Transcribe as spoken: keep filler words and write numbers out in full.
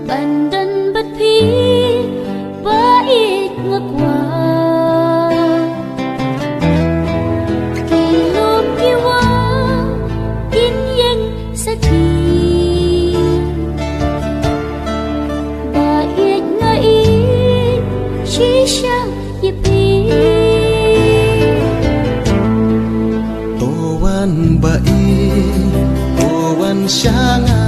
Ban don bad phi, ba ïeit nga kwah. Ki lum ki wah, kin ïeng sakhi. Ba ïeit nga ïeit shisha ïa phi. To wan ba ïeit, to wan sha nga.